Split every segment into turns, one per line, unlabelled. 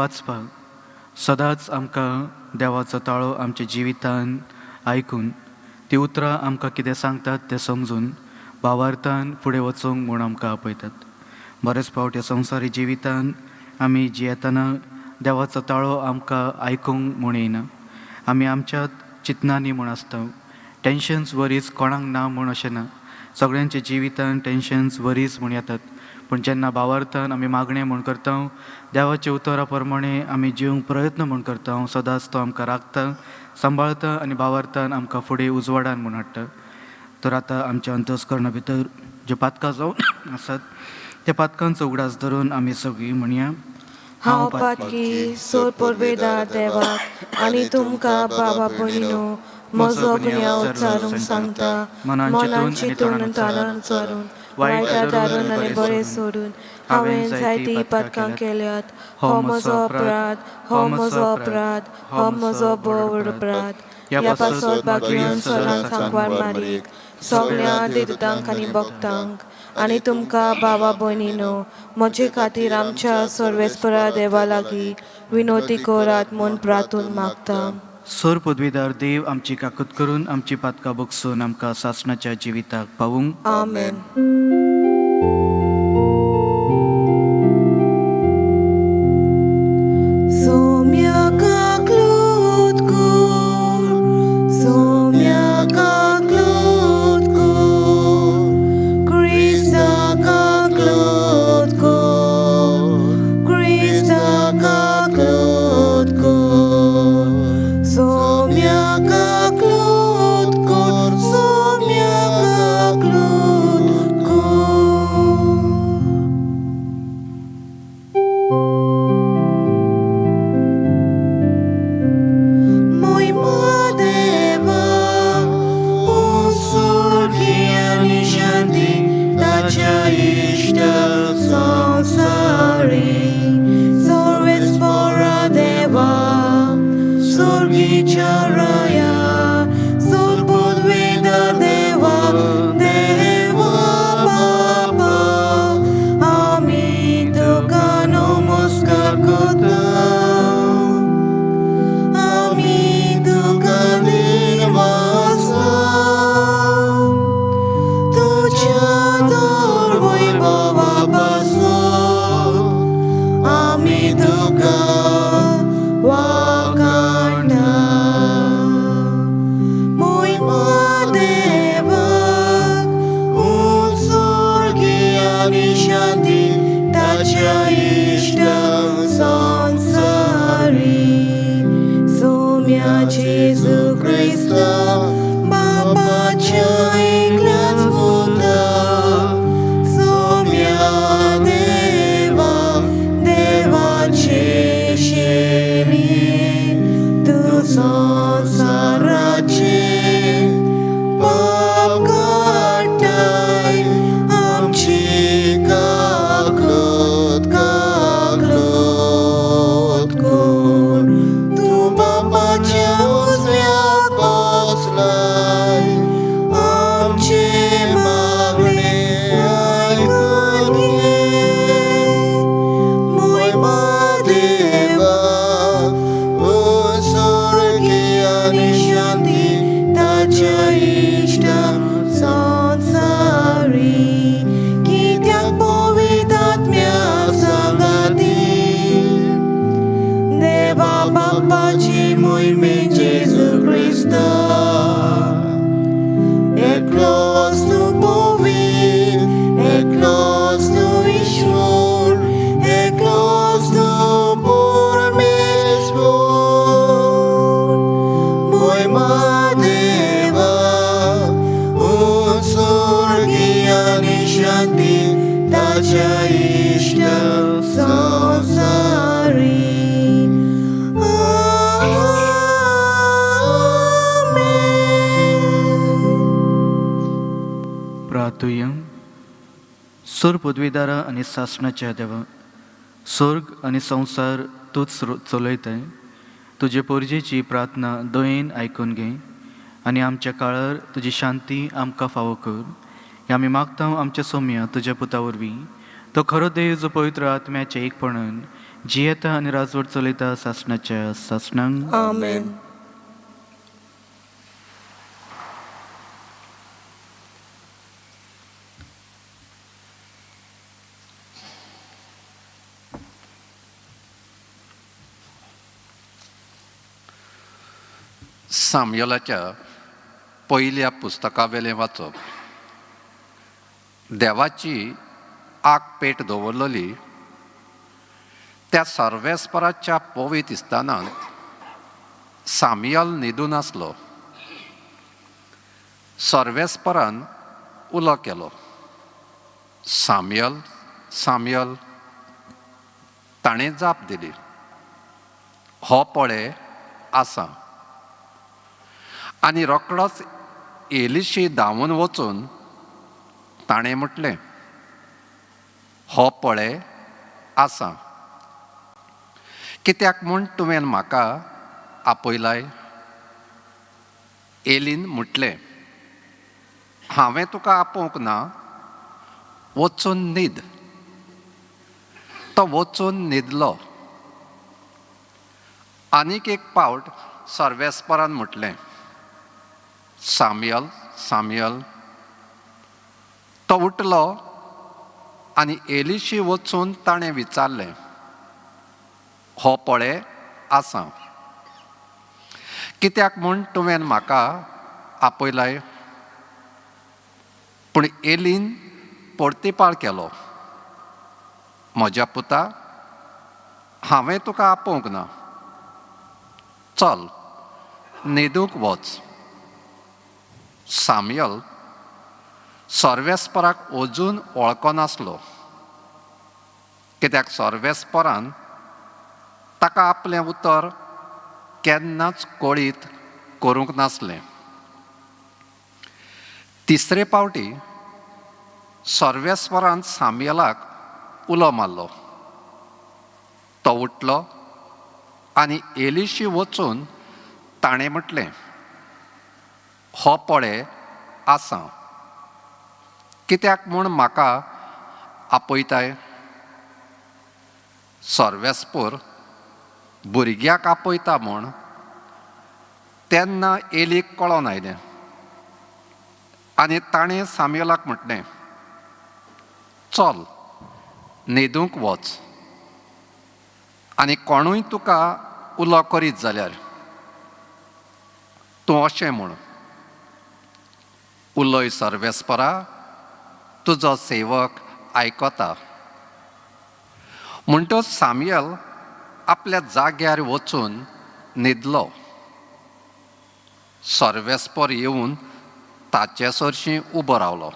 वाचपाक सदांच आमकां देवाचो ताळो आमच्या जिवितान आयकून ती उतरां आमकां कितें सांगतात तें समजून भावार्थान फुडें वचूंक म्हूण आमकां आपयतात. बरेच फावट ह्या संवसारी जिवितान आमी जियेतना देवाचो ताळो आमकां आयकूंक म्हूण येयना. आमी आमच्या चिंतनांनी म्हूण आसता. टेंशन्स वरीच कोणाक ना म्हूण अशें ना, सगळ्यांच्या जिवितान टेंशन्स वरीच म्हूण येतात. पूण जेन्ना भावार्थान आमी मागणें म्हूण करता, देवाच्या उतरा प्रमाणे आमी जिवंक प्रयत्न म्हूण करता, सदांच तो आमकां राखता, सांबाळता आनी भावार्थान आमकां फुडें उजवाडान म्हूण हाडटा. तर आतां आमच्या अंतस्करणा भितर ज्यो पातकां जावन आसात त्या पातकांचो उगडास धरून आमी सगळीं म्हणया.
हांव पातकी सोर पोरबेदार देवाक आनी तुमकां बाबा भयणीनो म्हजो गुन्यांव उच्चारूंक सांगता. मनान चिंतून ताणान चरून वायट दारून आनी बरें सोडून हांवें जायतीं पातकां केल्यात. हो म्हजो अपराध, हो म्हजो अपराध, हो म्हजो भोव अपराध. ह्या पासत बागेवन सदांच सांकवार मारीक सगळ्या देवतांक आनी भक्तांक आनी तुमकां भावा भयणीनो म्हजे खातीर आमच्या सर्वेस्परा देवा लागीं विनोती करात म्हूण प्रार्थून मागता.
सोर पदवीदार देव आमची काकूत करून आमची पातकां बगसून आमकां सासणाच्या जिविताक पावूंक.
आमेन.
सोर पदवीदारा आनी सासणाच्या देवा, स्वर्ग आनी संवसार तूंच चलयताय. तुजे पोरजेची प्रार्थना दयेन आयकून घे आनी आमच्या काळार तुजी शांती आमकां फावो कर. हे आमी मागता आमच्या सोम्या तुज्या पुता वरवीं, तो खरो देव जो पवित्र आत्म्याच्या एकपणान जियेता आनी राजवट चलयता सासणाच्या सासणांक.
आमेन.
सामयलाच्या पयल्या पुस्तकावेलें वाचप. देवाची आग पेट दवरलेली त्या सर्वेस्पराच्या पवित्र स्थानांत सामियल न्हिदून आसलो. सर्वेस्परान उलो केलो, सामियल, सामियल. ताणें जाप दिली, हो पळे आसा. आनी रोकडोच एलिशी धांवून वचून ताणें म्हटलें, हो पळे आसा, कित्याक म्हूण तुवें म्हाका आपयलाय? एलीन म्हटलें, हांवें तुका आपोवंक ना, वचून न्हीद. तो वचून न्हिदलो. आनीक एक पावट सर्वेस्परान म्हटलें, सामियल, सामियल. तो उठलो आनी एलिशी वचून ताणें विचारलें, हो पळे आसा, कित्याक म्हूण तुवें म्हाका आपयलाय? पूण एलीन परतिपाळ केलो, म्हज्या पुता, हांवें तुका आपोवंक ना, चल न्हिदूंक वच. सामियल सर्वेस्पराक अजून वळखनासलो, कित्याक सर्वेस्परान ताका आपलें उतर केन्नाच कळीत करूंक नासलें. तिसरे पावटी सर्वेस्परान सामियलाक उलो मारलो. तो उठलो आनी एलिशी वचून ताणें म्हटलें, हो पळे आसा, कित्याक म्हूण म्हाका आपयताय? सर्वेस्पोर भुरग्याक आपयता म्हूण तेन्ना एलीक कळोन आयलें आनी ताणें सामियलाक म्हटलें, चल न्हिदूंक वच, आनी कोणूय तुका उलो करीत जाल्यार तूं अशें म्हूण, उलय सर्वेस्परा, तुजो सेवक आयकता. म्हणटच सामियल आपल्या जाग्यार वचून न्हिदलो. सर्वेस्पर येवन ताचे सरशीं उबो रावलो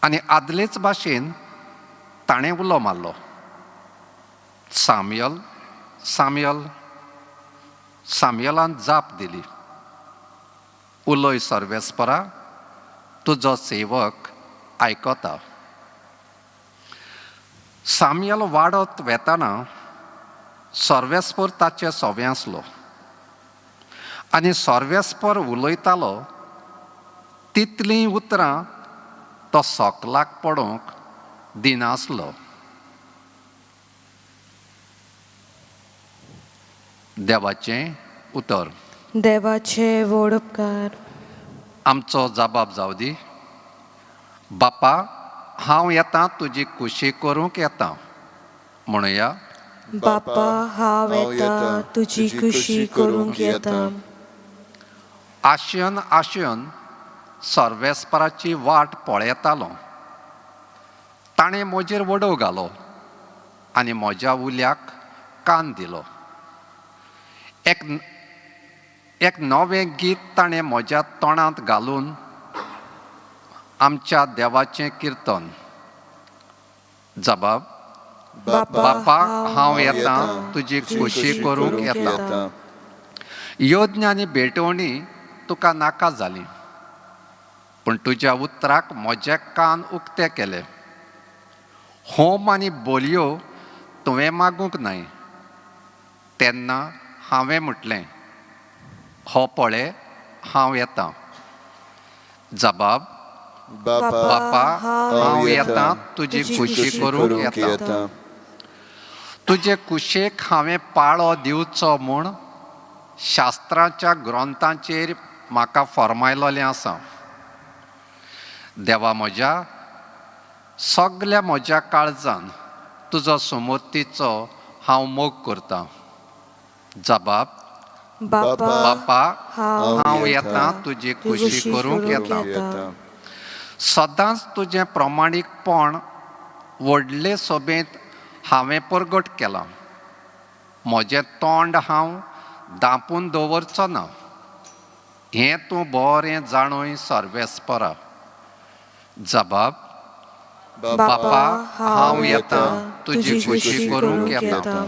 आनी आदलेच भाशेन ताणें उलो मारलो, सामियल, सामियल. सामियलान जाप दिली, उलय सर्वेस्परा, तुजो सेवक आयकता. सामियल वाडत वेताना सर्वेस्पर ताचे सोवे आसलो आनी सर्वेस्पर उलयतालो तितलीं उतरां तो सोकलाक पडोवंक दिनासलो. देवाचें उतर.
देवाचे व्हड उपकार.
आमचो जबाब जावं दी. बापा, हांव येता तुजी खुशी करूंक येता, म्हणुया.
बापा, हांव येता तुजी खुशी करूंक येता.
आशयन आशयन सर्वेस्पराची वाट पळयतालो. ताणें म्हजेर वडोव घालो आनी म्हज्या उल्याक कान दिलो. एक नवें गीत ताणें म्हज्या तोंडांत घालून आमच्या देवाचें किर्तन. जबाब. बापा, हांव येता तुजी खुशी करूंक येता. यज्ञ आनी भेटवणी तुका नाका जाली, पूण तुज्या उतराक म्हजे कान उक्ते केले. होम आनी बोलयो तुवें मागूंक नाय. तेन्ना हांवें म्हटलें, हो पळे हांव येता. जबाब. बापा, हांव येता तुजी खुशी करूंक येता. तुजे कुशेक हांवें पाळो दिवचो म्हूण शास्त्राच्या ग्रंथांचेर म्हाका फर्मायलोलें आसा. देवा म्हज्या, सगल्या म्हज्या काळजान तुजो सुमूर्तीचो हांव मोग करतां. जबाब.
बापा,
बापा,
हांव
हांव येता तुजी खुशी करूंक येता. सदांच तुजें प्रमाणीकपण व्हडले सभेंत हांवें परगट केलां. म्हजें तोंड हांव दांपून दवरचो ना, हें तूं बरें जाणूय सर्वेस्परा. जबाब.
बापा, हांव येता तुजी खुशी करूंक येता.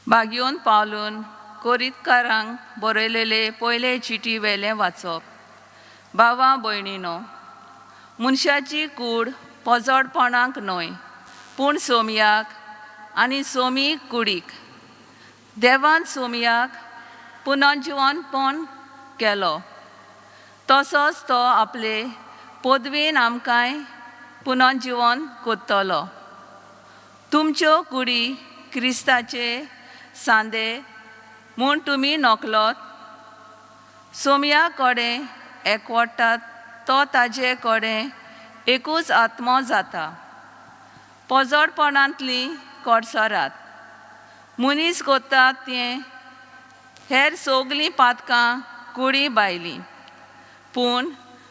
बागयोन पावलून कोरीतकारांक बरयलेले पयले चिटी वेलें वाचप. भावा भयणीनो, मनशाची कूड पोजडपणाक न्हय पूण सोमयाक आनी सोमी कुडीक. देवान सोमयाक पुनर्जिवनपण केलो, तसोच तो आपले पदवीन आमकांय पुनर्जिवन कोत्तलो. तुमच्यो कुडी क्रिस्ताचे सांदे म्हूण तुमी नोकलोत. सोमया कडेन एकवटात तो ताजे कडेन एकूच आत्मो जाता. पोजडपणांतली कडसरात. मनीस कोत्ता तें हेर सगलीं पातकां कुडी भायलीं, पूण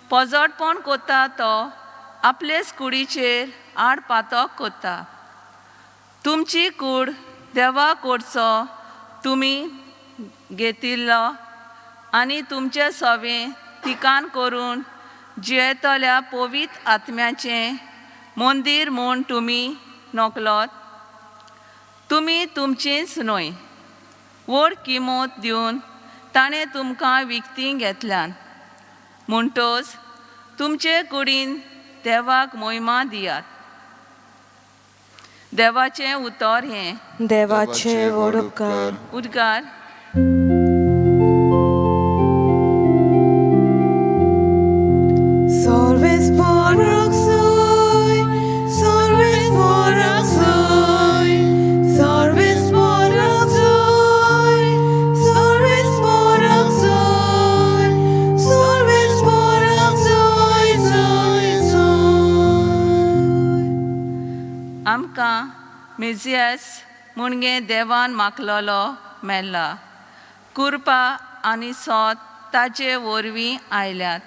पोजडपण कोत्ता तो आपलेच कुडीचेर आड पातक कोत्ता. तुमची कूड देवा कडचो तुमी घेतिल्लो आनी तुमचे सवें थिकान करून जियेतल्या पवित्र आत्म्याचें मंदीर म्हूण तुमी नोकलोत. तुमी तुमचीच न्हय, व्हड किमत दिवन ताणें तुमकां विकती घेतल्यान. म्हणटच तुमचे कुडीन देवाक मोहिमा दियात. देवाचें उतर हें.
देवाचे व्हड उपकार.
उद्गार.
Solves por soy, solves por soy, solves por soy, solves por soy, solves por soy, soy, soy.
आमकां मेजियस मुणगे देवान मागलोलो मेल्ला. कुरपा आनी सोत ताचे वरवीं आयल्यात.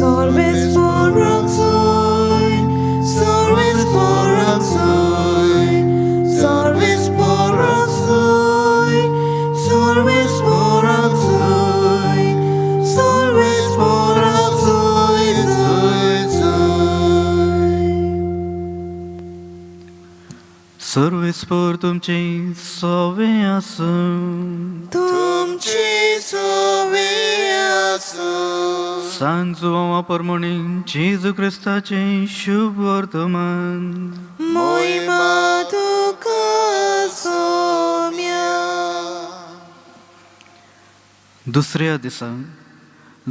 Solves por soy, solves por soy, solves por soy, solves por soy, solves por soy, soy, soy.
सर्वेस्पर तुमचे सवे आसूं.
तुमची सोवे आसूं.
सान जुवांवा परमणी जेजू क्रिस्ताचें शुभ वर्तमान.
मोहिमा तुका सोम्या.
दुसऱ्या दिसा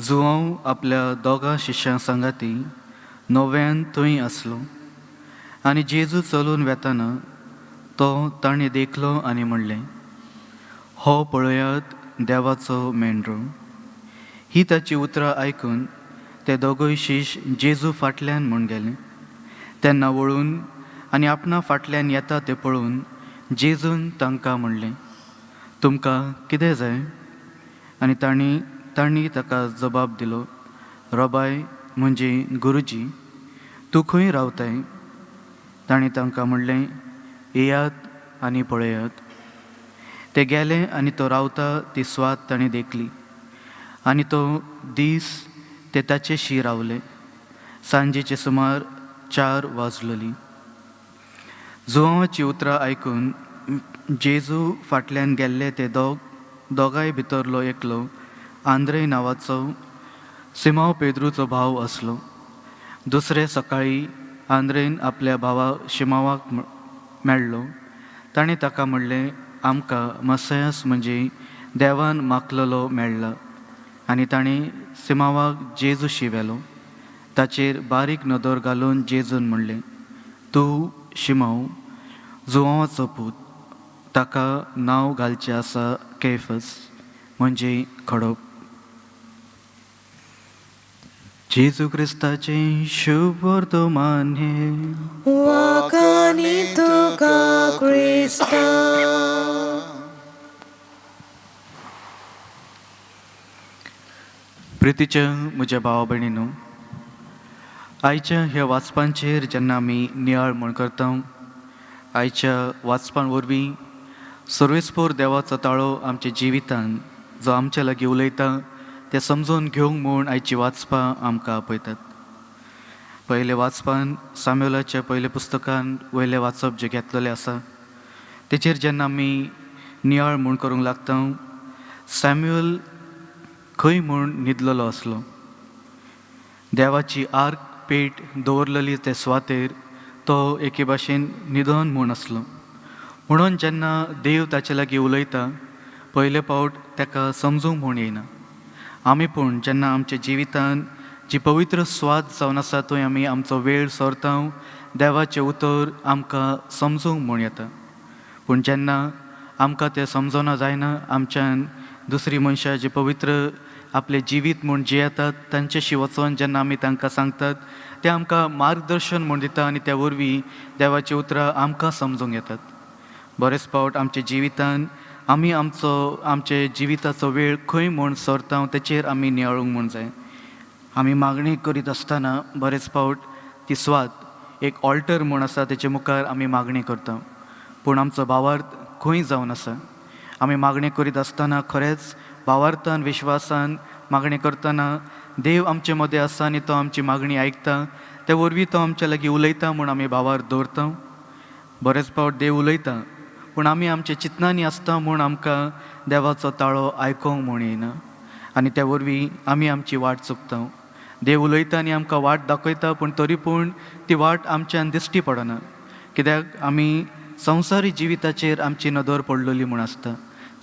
जुवांव आपल्या दोगां शिश्यां सांगाती नव्यान थंय आसलो आनी जेजू चलून वेताना तो ताणें देखलो आनी म्हणलें, हो पळयात देवाचो मेंढरो. ही ताची उतरां आयकून ते दोगूय शिश जेजू फाटल्यान म्हूण गेले. तेन्ना वळून आनी आपणा फाटल्यान येता तें पळोवन जेजून तांकां म्हणलें, तुमकां कितें जाय? आनी तांणी तांणी ताका जबाब दिलो, रबाय म्हणजे गुरुजी, तूं खंय रावताय? तांणी तांकां म्हणलें, येयात आनी पळयात. ते गेले आनी तो रावता ती स्वात ताणें देखली आनी तो दीस ते ताचेशी रावले. सांजेचे सुमार 4 वाजललीं. जुवांवाची उतरां आयकून जेजू फाटल्यान गेल्ले ते दोगांय भितरलो एकलो आंद्रे नांवाचो सिमांव पेद्रूचो भाव आसलो. दुसरे सकाळीं आंद्रेन आपल्या भावा शिमावाक मेळ्ळो. ताणें ताका म्हणलें, आमकां मसयास म्हणजे देवान माखलेलो मेळ्ळा. आनी ताणें सिमांवाक जेजूशी व्हेलो. ताचेर बारीक नदर घालून जेजून म्हणलें, तूं शिमांव, जुवांवाचो पूत. ताका नांव घालचें आसा केफस, म्हणजे खडप. जेजू क्रिस्ताचें शुभ वर्तमान हें.
वाखाणी तुका क्रिस्ता.
प्रितीच्या म्हज्या भावा भयणीनो, आयच्या ह्या वाचपांचेर जेन्ना आमी नियाळ म्हूण करता, आयच्या वाचपां वरवीं सर्वेस्पोर देवाचो ताळो आमच्या जिवितान जो आमच्या लागीं उलयता तें समजून घेवंक म्हूण आयची वाचपां आमकां आपयतात. पयले वाचपान साम्युलाच्या पयल्या पुस्तकान वयलें वाचप जें घेतलेलें आसा तेचेर जेन्ना आमी नियाळ म्हूण करूंक लागता, सॅम्युअल खंय म्हूण न्हिदलेलो आसलो. देवाची आर्क पेट दवरलेली ते सुवातेर तो एके भाशेन न्हिदोन म्हूण आसलो. म्हणून जेन्ना देव ताचे लागीं उलयता पयले फावट ताका समजूंक म्हूण येयना. आमी पूण जेन्ना आमच्या जिवितान जी पवित्र सुवात जावन आसा थंय आमी आमचो वेळ सरता, देवाचें उतर आमकां समजूंक म्हूण येता. पूण जेन्ना आमकां तें समजना जायना, आमच्यान दुसरी मनशां जी पवित्र आपलें जिवीत म्हूण जियेतात तांच्याशी वचोन जेन्ना आमी तांकां सांगतात, ते आमकां मार्गदर्शन म्हूण दिता आनी त्या वरवीं देवाचीं उतरां आमकां समजूंक येतात. बरेच फावट आमच्या जिवितान आमी आमचो आमचे जिविताचो वेळ खंय म्हूण सरता तेचेर आमी नियाळूंक म्हूण जाय. आमी मागणी करीत आसतना बरेच फावट ती सुवात एक ऑल्टर म्हूण आसा तेचे मुखार आमी मागणी करता, पूण आमचो भावार्थ खंय जावन आसा? आमी मागणी करीत आसतना खरेंच भावार्थान विश्वासान मागणी करतना देव आमचे मदें आसा आनी तो आमची मागणी आयकता, ते वरवीं तो आमच्या लागीं उलयता म्हूण आमी भावार्थ दवरता. बरेच फावट देव उलयता पूण आमी आमच्या चिंतनांनी आसता म्हूण आमकां देवाचो ताळो आयकोंक म्हूण येयना आनी त्या वरवीं आमी आमची वाट चुकता. देव उलयता आनी आमकां वाट दाखयता, पूण तरी पूण ती वाट आमच्यान दिश्टी पडना, कित्याक आमी संवसारी जिविताचेर आमची नदर पडलेली म्हूण आसता.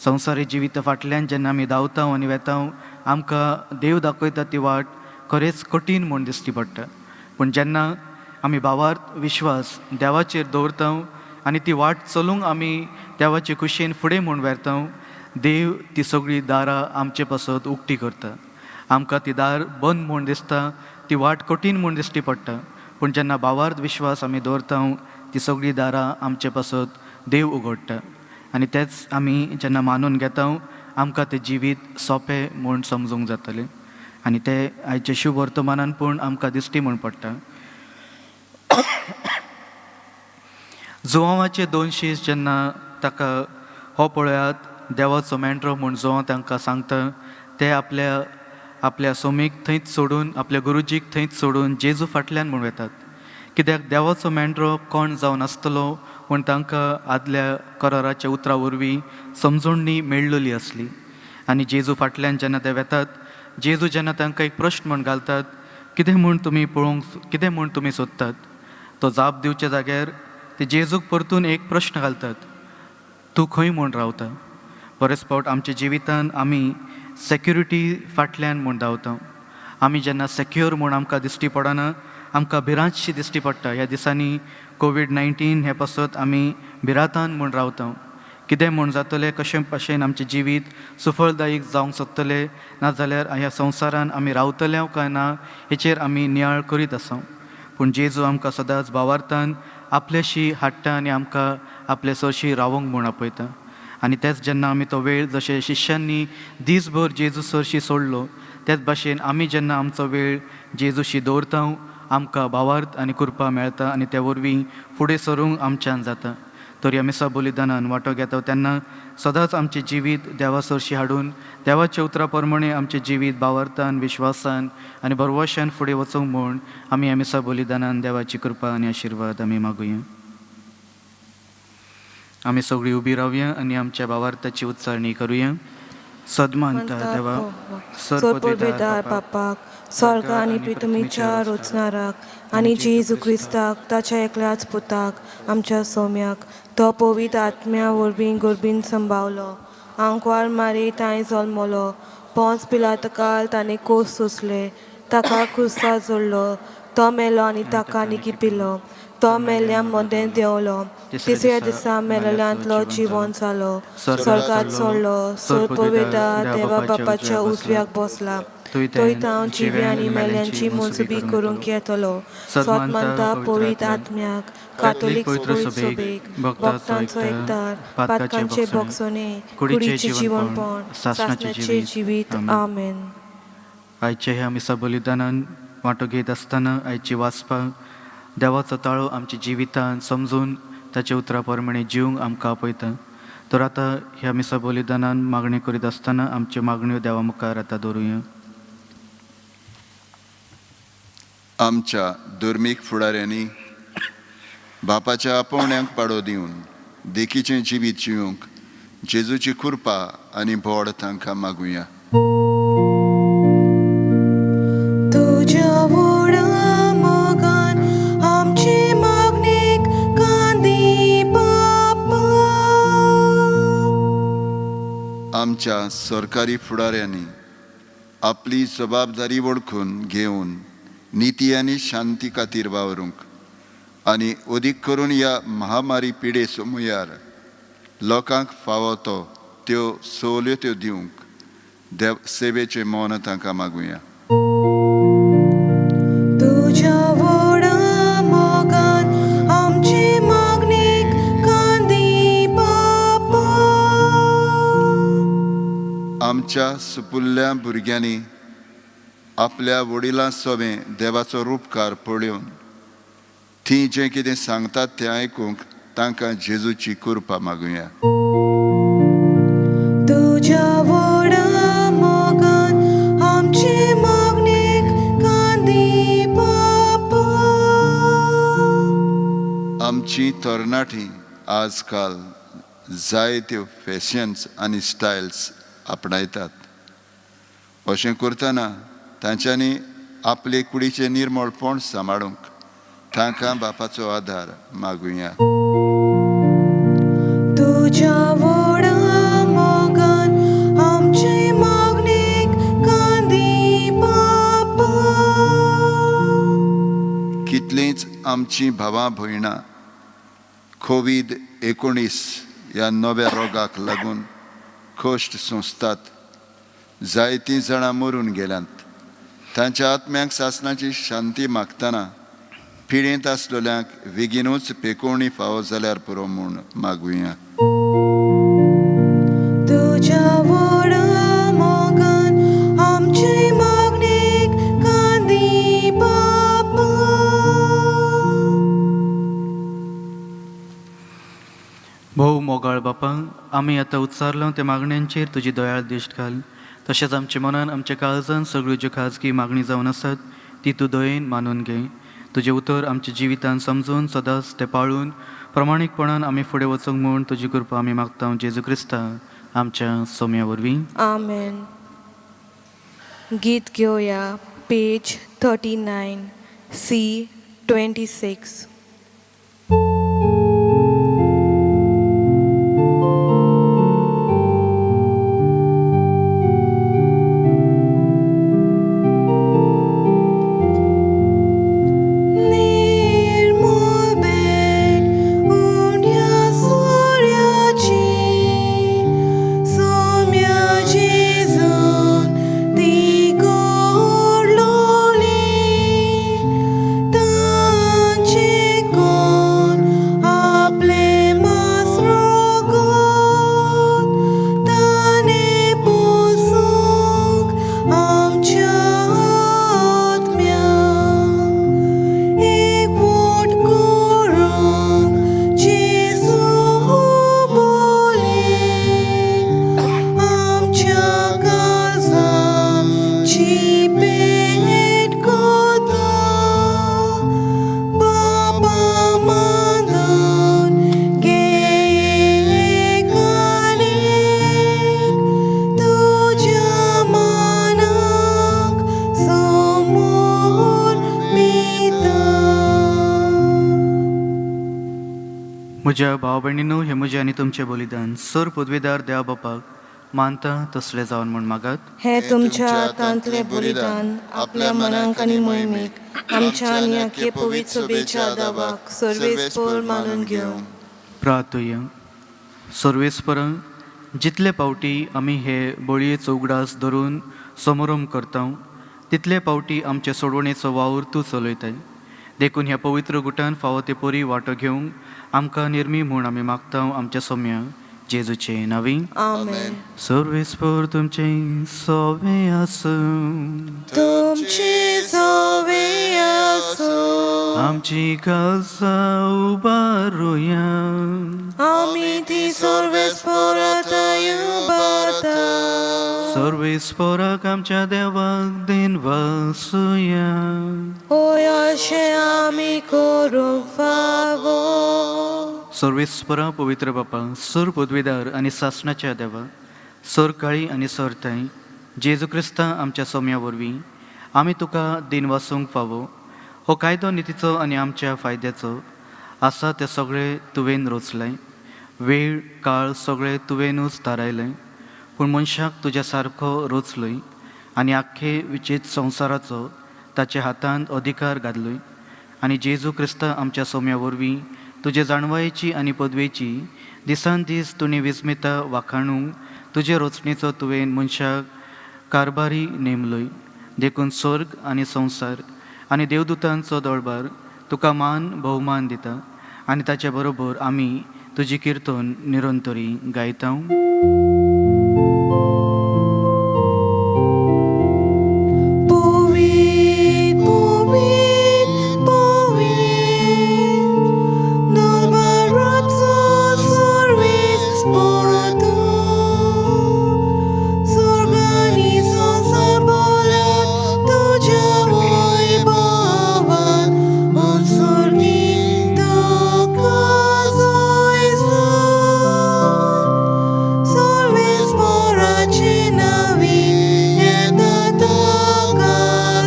संवसारी जिविता फाटल्यान जेन्ना आमी धांवता आनी वेता, आमकां देव दाखयता ती वाट खरेंच कठीण म्हूण दिश्टी पडटा. पूण जेन्ना आमी भावार्थ विश्वास देवाचेर दवरता आनी ती वाट चलूंक आमी देवाचे खुशयेन फुडें म्हूण व्हरता, देव ती सगळीं दारां आमचे पासत उक्ती करता. आमकां ती दार बंद म्हूण दिसता, ती वाट कठीण म्हूण दिश्टी पडटा, पूण जेन्ना भावार्थ विश्वास आमी दवरता ती सगळीं दारां आमचे पासत देव उगडटा आनी तेच आमी जेन्ना मानून घेता आमकां तें जिवीत सोंपें म्हूण समजूंक जातलें. आनी तें आयच्या शुभ वर्तमानान पूण आमकां दिश्टी म्हूण पडटा. जुवांवाचे दोन शीस जेन्ना ताका हो पळयात देवाचो मेंढरो म्हूण जुवांव तांकां सांगता, ते आपल्या आपल्या सोमीक थंयच सोडून आपल्या गुरुजीक थंयच सोडून जेजू फाटल्यान म्हूण वेतात, कित्याक देवाचो मेंढरो कोण जावन आसतलो म्हूण तांकां आदल्या कराराच्या उतरां वरवीं समजवणी मेळ्ळली आसली. आनी जेजू फाटल्यान जेन्ना ते वेतात, जेजू जेन्ना तांकां एक प्रश्न म्हूण घालतात, कितें म्हूण तुमी पळोवंक, कितें म्हूण तुमी सोदतात, तो जाप दिवच्या जाग्यार ते जेजूक परतून एक प्रश्न घालतात, तूं खंय म्हूण रावता? बरेच फावट आमच्या जिवितान आमी सेक्युरिटी फाटल्यान म्हूण धांवता. आमी जेन्ना सेक्युअर म्हूण आमकां दिश्टी पडना, आमकां भिरांतशी दिश्टी पडटा. ह्या दिसांनी कोवीड-19 हे पासत आमी भिरांतान म्हूण रावता. कितें म्हूण जातलें, कशें भाशेन आमचें जिवीत सुफळदायीक जावंक सोदतलें, नाजाल्यार ह्या संवसारान आमी रावतले काय ना हेचेर आमी नियाळ करीत आसा. पूण जेजू आमकां सदांच भावार्थान आपल्याशी हाडटा आनी आमकां आपले सरशी रावोंक म्हूण आपयता. आनी तेच जेन्ना आमी तो वेळ जशें शिश्यांनी दीसभर जेजू सरशी सोडलो, तेच भाशेन आमी जेन्ना आमचो वेळ जेजूशी दवरता आमकां भावार्थ आनी कृपा मेळटा आनी त्या वरवीं फुडें सरूंक आमच्यान जाता. तरी आमी मिसा बलिदानान वांटो घेता तेन्ना सदांच आमचें जिवीत देवा सरशी हाडून देवाच्या उतरा प्रमाणे आमचें जिवीत भावार्थान विश्वासान आनी भरवशान फुडें वचूंक म्हूण आमी ह्या मिसा बलिदानान देवाची कृपा आनी आशिर्वाद आमी मागुया. आमी सगळीं उबी रावया आनी आमच्या भावार्थाची उच्चारणी करुया. सदमानता देवा
सोरपोरबेदार बापाक स्वर्ग आनी पृथ्वीच्या रचणाराक आनी जेजू क्रिस्ताक ताच्या एकल्याच पुताक आमच्या सोम्याक तो पवित्र आत्म्या वरवीं गोरबीन संभावलो आंकवार मारी तांय जल्मलो पोंच पिलातकाल ताणें कोस सोंसले ताका क्रुसार जोडलो तो मेलो आनी ताका निकिपिलो तो मेल्ल्या मदें देंवलो तिसऱ्या दिसा मेलेल्यांतलो जिवन जालो स्वर्गात सोडलो सोरपोवेदा देवा बापाच्या उजव्याक बसला थंय हांव जिव्या आनी मेल्यांची मोजबी करूंक येतलो. सतमानता पवित्र आत्म्याक कातोलीक पवित्र सभेक भक्तांचो एकदार पातकांचे भोगसणे कुडीचे जिवनपण सासणाचे जिवीत. आमेन.
आयचे ह्या मिसा बलिदानान वांटो घेत आसतना आयची वाचपाक देवाचो ताळो आमच्या जिवितान समजून ताच्या उतरा प्रमाणे जिवंक आमकां आपयता. तर आतां ह्या मिसा बलिदानान मागणी करीत आसतना आमच्यो मागण्यो देवा मुखार आतां दवरुया.
आमच्या धर्मीक फुडाऱ्यांनी बापाच्या आपोवण्यांक पाडो दिवन देखीचें जिवीत जिवंक जेजूची कृपा आनी भोड तांकां मागुया.
तुज्या व्हडा मोगान आमचे मागणेक कांदी बापा.
आमच्या सरकारी फुडाऱ्यांनी आपली जबाबदारी वळखून घेवन निती आनी शांती खातीर वावरूंक आनी अदीक करून ह्या महामारी पिडे समयार लोकांक फावो तो त्यो सवलत्यो दिवंक देव सेवेचें मन तांकां मागुया.
तुज्या व्हडा मोगान आमचे मागणेक कांदी बापा.
आमच्या सुपुल्ल्या भुरग्यांनी आपल्या वडिलां सोबें देवाचो रुपकार पळोवन तीं जें कितें सांगतात तें आयकूंक तांकां जेजूची कृपा मागुया.
तुज्या व्हडा मोगान आमचे मागणेक कांदी बापा.
आमची तरणाटी आजकाल जायत्यो फॅशन्स आनी स्टायल्स आपणायतात. अशें करतना तांच्यांनी आपले कुडीचें निर्मळपण सांबाळूंक तांकां बापाचो आदार मागुया.
तुज्या व्हडा मोगान आमचे मागणेक कांदी बापा.
कितलींच आमचीं भावां भयणां कोवीड 19 ह्या नव्या रोगाक लागून कश्ट सोंसतात. जायतीं जाणां मरून गेल्यांत. तांच्या आत्म्यांक सासणाची शांती मागतना पिडेंत आसलेल्यांक बेगीनूच पेकोवणी फावो जाल्यार पुरो म्हूण मागुया.
तुज्या व्हडा मोगान आमचे मागणेक कांदी बापा.
भोव मोगाळ बापा, आमी आतां उच्चारलो त्या मागण्यांचेर तुजी दयाळ दिश्ट घाल. तशेंच आमच्या मनान आमच्या काळजान सगळ्यो ज्यो खाजगी मागणी जावन आसात ती तूं दयेन मानून घे. तुजें उतर आमच्या जिवितान समजून सदांच तें पाळून प्रमाणीकपणान आमी फुडें वचूंक म्हूण तुजी कृपा आमी मागता जेजू क्रिस्ता आमच्या सोम्या वरवीं.
आमेन. गीत घेवया पेज 39 C 26. निर्मळ भेट उण्या सूर्याची सोम्या जेजून ती गोडलोली तांचे
म्हज्या भाव भयणीनू हें म्हजें आनी तुमचें बलिदान सर पदवेदार देवा बापाक मानता तसलें जावन म्हूण मागात.
हे तुमच्या हातांतलें बलिदान आपल्या मनाक आनी मोहिमेक आमच्या आनी आख्खे पवित्र सभेच्या दावाक सर्वेस्पर मानून घेवं.
प्रार्थुया. सर्वेस्पर, जितले फावटी आमी हे बळयेचो उगडास धरून समोरम करता तितले फावटी आमचे सोडवणेचो वावर तूं चलयताय. देखून ह्या पवित्र गुटान फावो ते परी वांटो घेवंक आमकां निर्मी म्हूण आमी मागता आमच्या सोम्या जेजूचे नांवी.
आमेन.
सर्वेस्पर तुमचें सोवे आसूं.
तुमची सोवे आसूं.
आमची खालसा उबारुया.
आमी ती सर्वेस्पराताय उबारता.
सर्वेस्पराक आमच्या देवाक दिन वासुया.
होय, अशें आमी करूंक फावो.
सर्वेस्परा, पवित्र बापा, सर पदवेदार आनी सासणाच्या देवा, सर काळी आनी सर ताई जेजू क्रिस्ता आमच्या सोम्या वरवीं आमी तुका दिन वासूंक फावो. हो कायदो नितीचो आनी आमच्या फायद्याचो आसा तें सगळें तुवें रचलें. वेळ काळ सगळें तुवेंनूच थारायलें, पूण मनशाक तुज्या सारको रचलोय आनी आख्खे विचीत संवसाराचो ताच्या हातांत अधिकार घातलोय. आनी जेजू क्रिस्ता आमच्या सोम्या वरवीं तुजे जाणवायेची आनी पदवेची दिसान दीस तुणी विस्मिता वाखाणूंक तुजे रचणेचो तुवें मनशाक कारभारी नेमलोय. देखून स्वर्ग आनी संवसार आनी देवदूतांचो दळबार तुका मान भोवमान दिता आनी ताचे बरोबर आमी तुजी किर्तन निरंतरी गायता.
पवित्र, पवित्र, पवित्र, दरबाराचो सर्वेस्पर तूं. स्वर्ग आनी संवसार भरल्यात तुज्या वैभवान. उत्सर्गी तुका जयजय. सर्वेस्पराचे नांवी येता ताका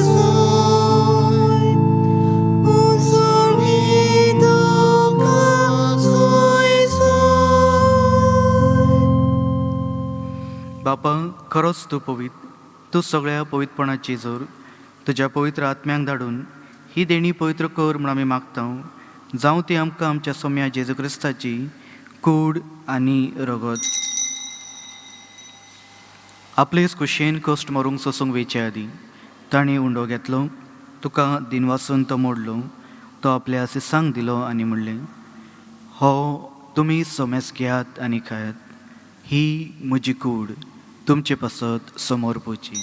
जय. उत्सर्गी तुका जयजय.
बापा, खरोच तूं पवित्र, तूं सगळ्या पवित्रपणाची जोर. तुज्या पवित्र आत्म्यांक धाडून ही देणी पवित्र कर म्हूण आमी मागता. जावं ती आमकां आमच्या सोम्या जेजू क्रिस्ताची कूड आनी रगत. आपलेच कुशेन कश्ट मरूंक सोसूंक वेचे आदीं ताणें उंडो घेतलो, तुका दिनवासून तो मोडलो, तो आपल्या सिसांक दिलो आनी म्हणलें, हो तुमी सोमेस घेयात आनी खायात, ही म्हजी कूड तुमचे पासत समोर पोवची.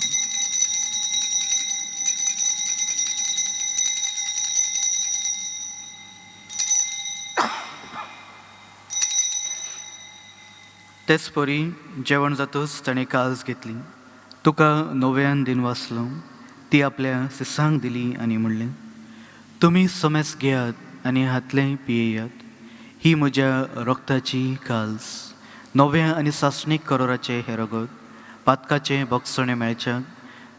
तेच परी जेवण जातच ताणें काल्स घेतली, तुका नव्यान दिन वाचलो, ती आपल्या सिसांक दिली आनी म्हणलें, तुमी समेस घेयात आनी हातलें पियेयात, ही म्हज्या रक्ताची काल्स, नव्या आनी सासणीक करोराचें हें रगत पातकाचें भोगसणें मेळच्याक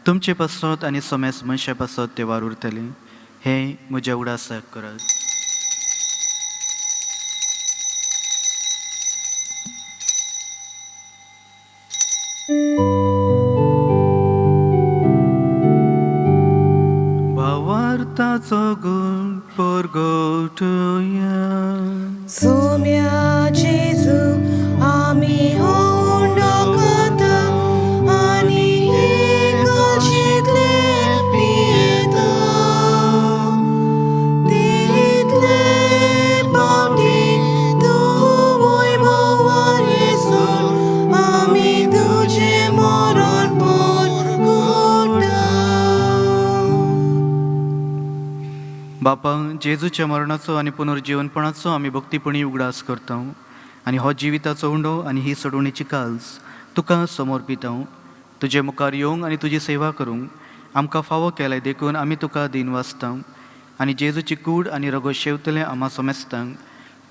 तुमचे पासत आनी समेस मनशा पासत तें वार उरतलें. हें म्हज्या उडासाक करात. भावार्थाचो गुण परगटुया.
सोम्या जेजू, आमी हो उंडो खाता आनी हे कलशेंतलें पियेता. तितले पावटी तूं वैभवान येसून आमी तुजें मरण परगटा.
बापा, जेजूच्या मरणाचो आनी पुनर्जीवनपणाचो आमी भक्तीपणी उगडास करता आनी हो जिविताचो उंडो आनी ही सोडवणेची काल्स तुका समर्पिता. तुजे मुखार येवंक आनी तुजी सेवा करूंक आमकां फावो केलाय देखून आमी तुका दीन वाचता आनी जेजूची कूड आनी रगत शेवतले आमा समेस्तांक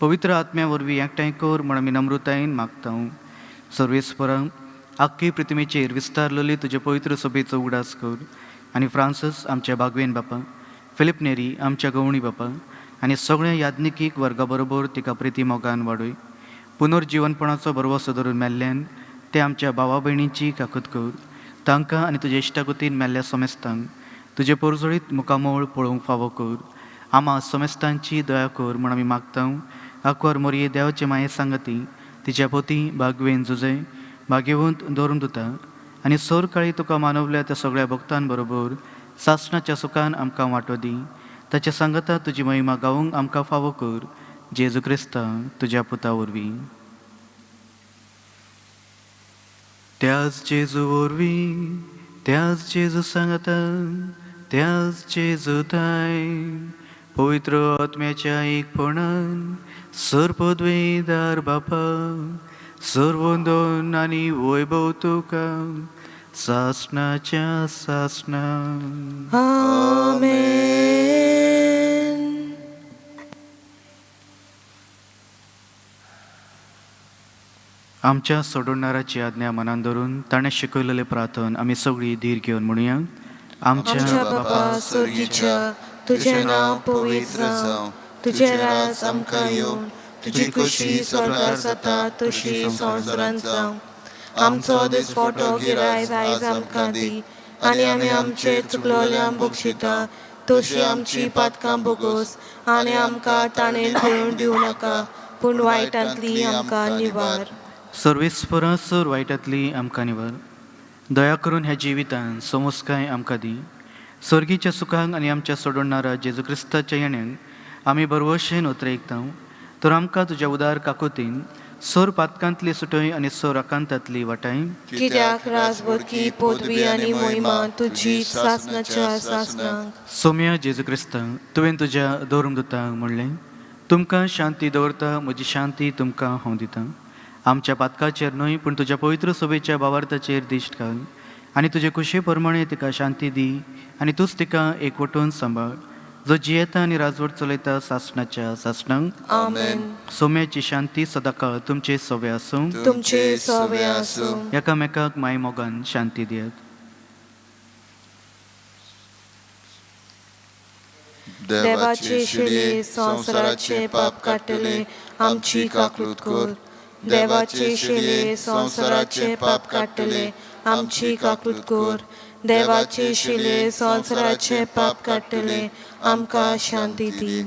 पवित्र आत्म्या वरवीं एकठांय कर म्हूण आमी नम्रतायेन मागता. सर्वेस्परांक आख्खी पृथ्वीचेर विस्तारलेली तुजे पवित्र सभेचो उगडास कर आनी फ्रांसीस आमच्या बागवेन बापा, फिलीप नेरी आमच्या गवणी बापा, आनी सगळ्या याज्ञिकीक वर्गा बरोबर तिका प्रिती मोगान वाडय. पुनर्जिवनपणाचो भरवसो धरून मेल्ल्यान ते आमच्या भावा भयणींची काकूत कर. तांकां आनी तुजे इश्टागतीन मेल्ल्या समेस्तांक तुजे पोरजोळीत मुखामोळ पळोवंक फावो कर. आमा समेस्तांची दया कर म्हूण आमी मागता. आकवार मोरये देवाचे माये सांगती तिच्या पोती बागवेन जुजे भाग्यवंत दवरून दिता आनी सोर काळी तुका मानवल्या त्या सगळ्या भक्तां बरोबर सासणाच्या सुखान आमकां वांटो दी. ताच्या सांगता तुजी महिमा गावूंक आमकां फावो कर. जेजू क्रिस्ता तुज्या पुता वरवीं. त्याच जेजू वरवीं, त्याच जेजू सांगता, त्याच जेजू ताय पवित्र आत्म्याच्या एकपणान सर्पद्वेदार बापा सर्वंदन आनी वैभव तुका सासणाच्या सासणा.
आमेन.
आमच्या सोडवणाराची आज्ञा मनान धरून ताणें शिकयलेलें प्रार्थन आमी सगळीं धीर घेवन म्हणुया.
आमच्या बापा स्वर्गीच्या, तुजें नांव पवित्र जावं, तुजें राज आमकां येवं, तुजी खुशी स्वर्गार जाता तशी संवसारांत जावं. आमचो दिसपटो गिरायज आयज आमकां दी आनी आमी आमचे चुकलोल्यांक बक्षिता तशी आमची पातकां भोगोस आनी आमकां ताणें घेवन दिवं नाका, पूण वायटांतली आमकां निवार.
सर्वेस्परा सर वायटांतली आमकां निवार. दया करून ह्या जिवितान समजकाय आमकां दी. सर्गीच्या सुखांक आनी आमच्या सोडवणारा जेजू क्रिस्ताच्या येण्याक आमी बरवशेन उतरयता. तर आमकां तुज्या उदार काकुतीन सोर पातकांतली सुटय आनी सोर आकांतांतली वाटाय.
कित्याक राजबोरकी पदवी आनी मोहिमा तुजी सासणाच्या सासणाक.
सोम्या जेजू क्रिस्ता, तुवें तुज्या धर्मदूतांक म्हणलें, तुमकां शांती दवरता, म्हजी शांती तुमकां हांव दितां. आमच्या पातकाचेर न्हय पूण तुज्या पवित्र सभेच्या बावार्थाचेर दिश्ट घाल आनी तुजे खुशे प्रमाणे तिका शांती दी आनी तूंच तिका एकवटून सांबाळ, जो जियेता आनी राजवट चलयता सासणाच्या सासणाक.
आमेन.
सोम्याची शांती सदांकाळ तुमचे सवे आसूं.
तुमचे सवे आसूं.
एकामेकाक माय मोगान शांती दियात.
देवाचे शिले संवसाराचे पाप काडटले, आमची काकूत कर. देवाचे शिले संवसाराचे पाप काडटले, आमची काकूत कर. देवाचे शिले संवसाराचे पाप काडटले, आमकां शांती दी.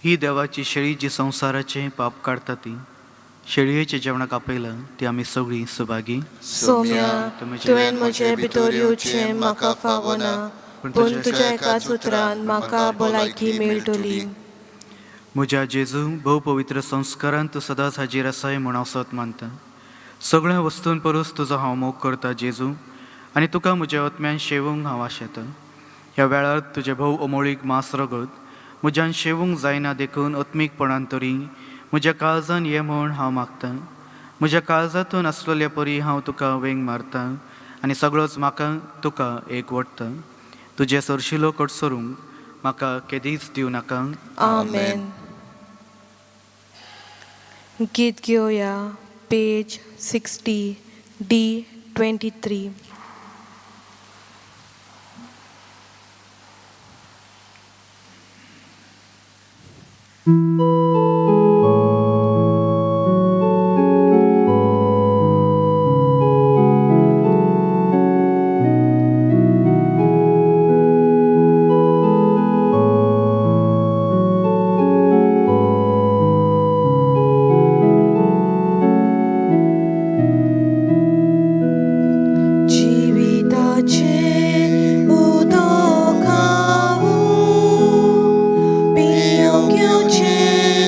ही देवाची शेळी जी संवसाराचें पाप काडटा ती शेळयेच्या जेवणाक आपयलां ती आमी सगळीं सुभागी.
सोम्या, तुवें म्हजे भितर येवचें म्हाका फावना, पूण तुज्या एकाच उतरान म्हाका भलायकी मेळटली.
म्हज्या जेजू, भोव पवित्र संस्कारान तूं सदांच हाजीर आसाय म्हूण हांव सत मानता. सगळ्या वस्तूं परस तुजो हांव मोग करता जेजू, आनी तुका म्हज्या आत्म्यान शेवूंक हांव आशेतां. ह्या वेळार तुजें भोव अमोळीक मांस रगत म्हज्यान शेवूंक जायना देखून आत्मीकपणान तरी म्हज्या काळजान ये म्हूण हांव मागतां. म्हज्या काळजांतून आसलेल्या परी हांव तुका वेंग मारतां आनी सगळोच म्हाका तुका एक वडटा. तुजें सरशिलो कडसरूंक म्हाका केदींच दिवं नाका.
आमेन. गीत घेवया पेज 60 D 23. जिविताचे उदक हांव पिवंक येवचें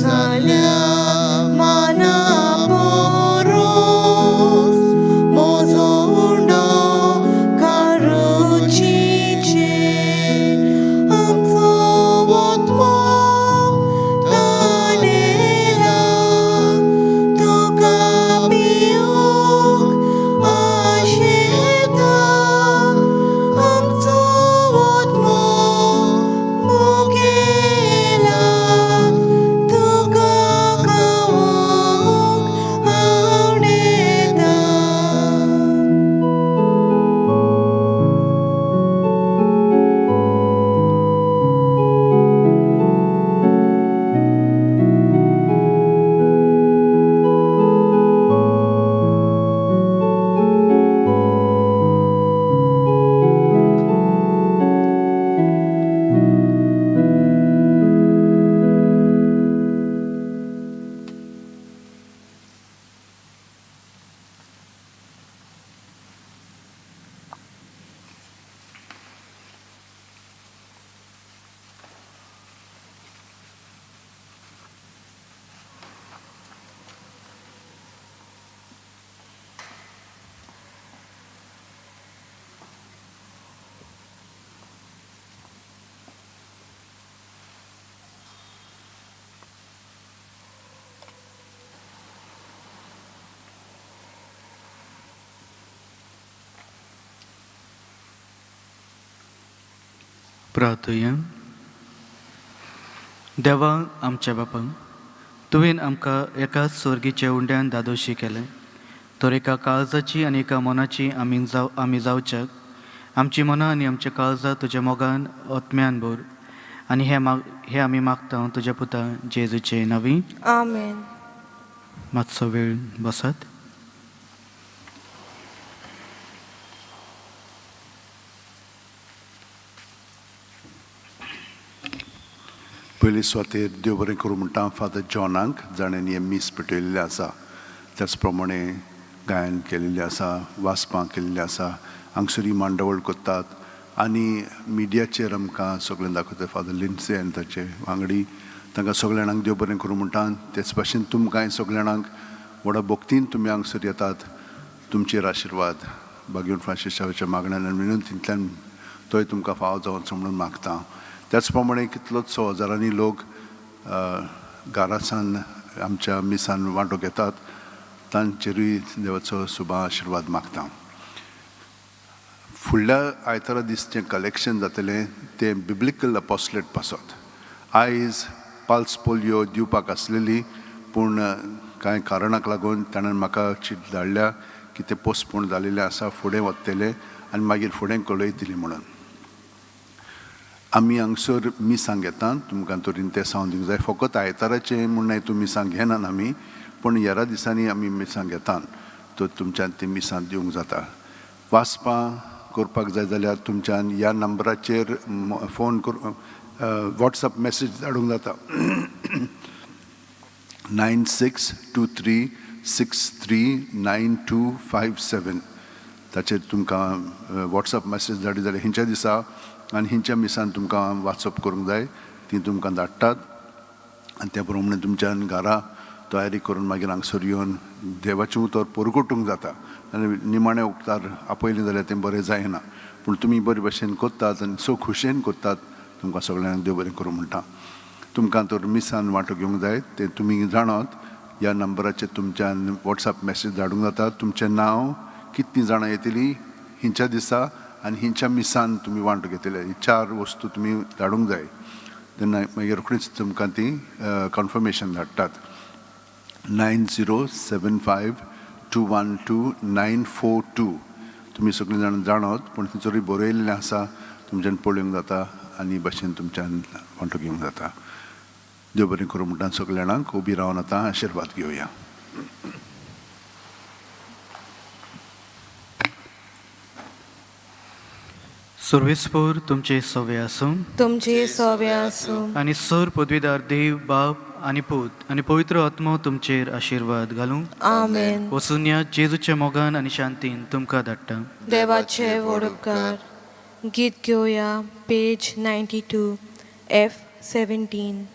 जाल्या माना पोरोस मोजो उंडो कारुचीचे आमचो आत्मो तानेला तुका पिवंक आशेता आमचो आत्मो मुगेला तुका खावंक आवडेता.
प्रार्थया. देवा आमच्या बापा, तुवें आमकां एकाच स्वर्गीच्या उंड्यान दादोशी केलें तर एका काळजाची आनी एका मनाची आमी जावच्याक आमची मनां आनी आमच्या काळजां तुज्या मोगान आत्म्यान भर आनी हें आमी मागता तुज्या पुता जेजूचे नवी.
आमेन.
मातसो वेळ बसात.
पयले सुवातेर देव बरें करूं म्हणटा फादर जॉनाक, जाणें हें मीस पेटयल्लें आसा. त्याच प्रमाणे गायन केलेलें आसा, वाचपां केल्लीं आसा, हांगसरी मांडावळ करतात आनी मिडियाचेर आमकां सगळें दाखयता फादर लिन्से आनी ताचे वांगडी. तांकां सगल्या जाणांक देव बरें करूं म्हणटा. तेच भाशेन तुमकांय सगल्या जाणांक व्हडा भक्तीन तुमी हांगसर येतात, तुमचेर आशिर्वाद बागेवन फ्रांसीस शावेच्या मागण्यान आनी विनंतींतल्यान तोय तुमकां फावो जावचो म्हणून मागता. त्याच प्रमाणे कितलोचसो हजारांनी लोक घरासान आमच्या मिसान वांटो घेतात, तांचेरूय देवाचो सुबा आशिर्वाद मागता. फुडल्या आयतारा दीस जें कलेक्शन जातलें तें बिब्लिकल अपोस्लेट पासत. आयज पल्स पोलियो दिवपाक आसलेली, पूण कांय कारणाक लागून ताणें म्हाका चीट धाडल्या की तें पोस्टपोन जालेलें आसा, फुडें वतलें आनी मागीर फुडें कळयतली म्हणून. आमी हांगसर मिसांग घेतात, तुमकां तरी तें सांगून दिवंक जाय. फकत आयताराचें म्हूण न्हय तूं मिसांग घेनात आमी, पूण हेरा दिसांनी आमी मिसांग घेतात, तर तुमच्यान ती मिसां दिवंक जाता. वाचपां करपाक जाय जाल्यार तुमच्यान ह्या नंबराचेर फोन करून वॉट्सएप मॅसेज धाडूंक जाता, 9623639257. ताचेर तुमकां वॉट्सएप मॅसेज धाडली जाल्यार हिंच्या दिसा आनी हिंच्या मिसान तुमकां वाचप करूंक जाय ती तुमकां धाडटात आनी त्या प्रमाणे तुमच्यान घरा तयारी करून मागीर हांगसर येवन देवाचें उतर परगटूंक जाता. आनी निमाणे उक्तार आपयलें जाल्यार तें बरें जायना, पूण तुमी बरे भशेन करतात आनी सो खोशयेन करतात. तुमकां सगळ्यांक देव बरें करूं म्हणटा. तुमकां तर मिसान वांटो घेवंक जाय तें तुमी जाणात, ह्या नंबराचेर तुमच्यान वॉट्सएप मॅसेज धाडूंक जाता. तुमचें नांव, कितलीं जाणां येतलीं हिंच्या दिसा आनी हिंच्या मिसान तुमी वांटो घेतले, ही चार वस्तू तुमी धाडूंक जाय. तेन्ना मागीर रोखडीच तुमकां ती कन्फर्मेशन धाडटात. 9075212942. तुमी सगळीं जाणां जाणात, पूण थंयसरूय बरयल्लें आसा, तुमच्यान पळोवंक जाता आनी भशेन तुमच्यान वांटो घेवंक जाता. देव बरें करूं म्हणटा सगल्या जाणांक. उबी रावन आतां आशिर्वाद घेवया.
सर्वेस्पोर तुमचे सवे आसूं.
तुमचे सोबे आसूं.
आनी सर पदवीदार देव बाप आनी पूत आनी पवित्र आत्मो तुमचेर आशिर्वाद घालूं.
आमेन.
वचून या जेजूच्या मोगान आनी शांतीन तुमकां धाडटा.
देवाचे व्हड उपकार. गीत घेवया, पेज 92, F 17.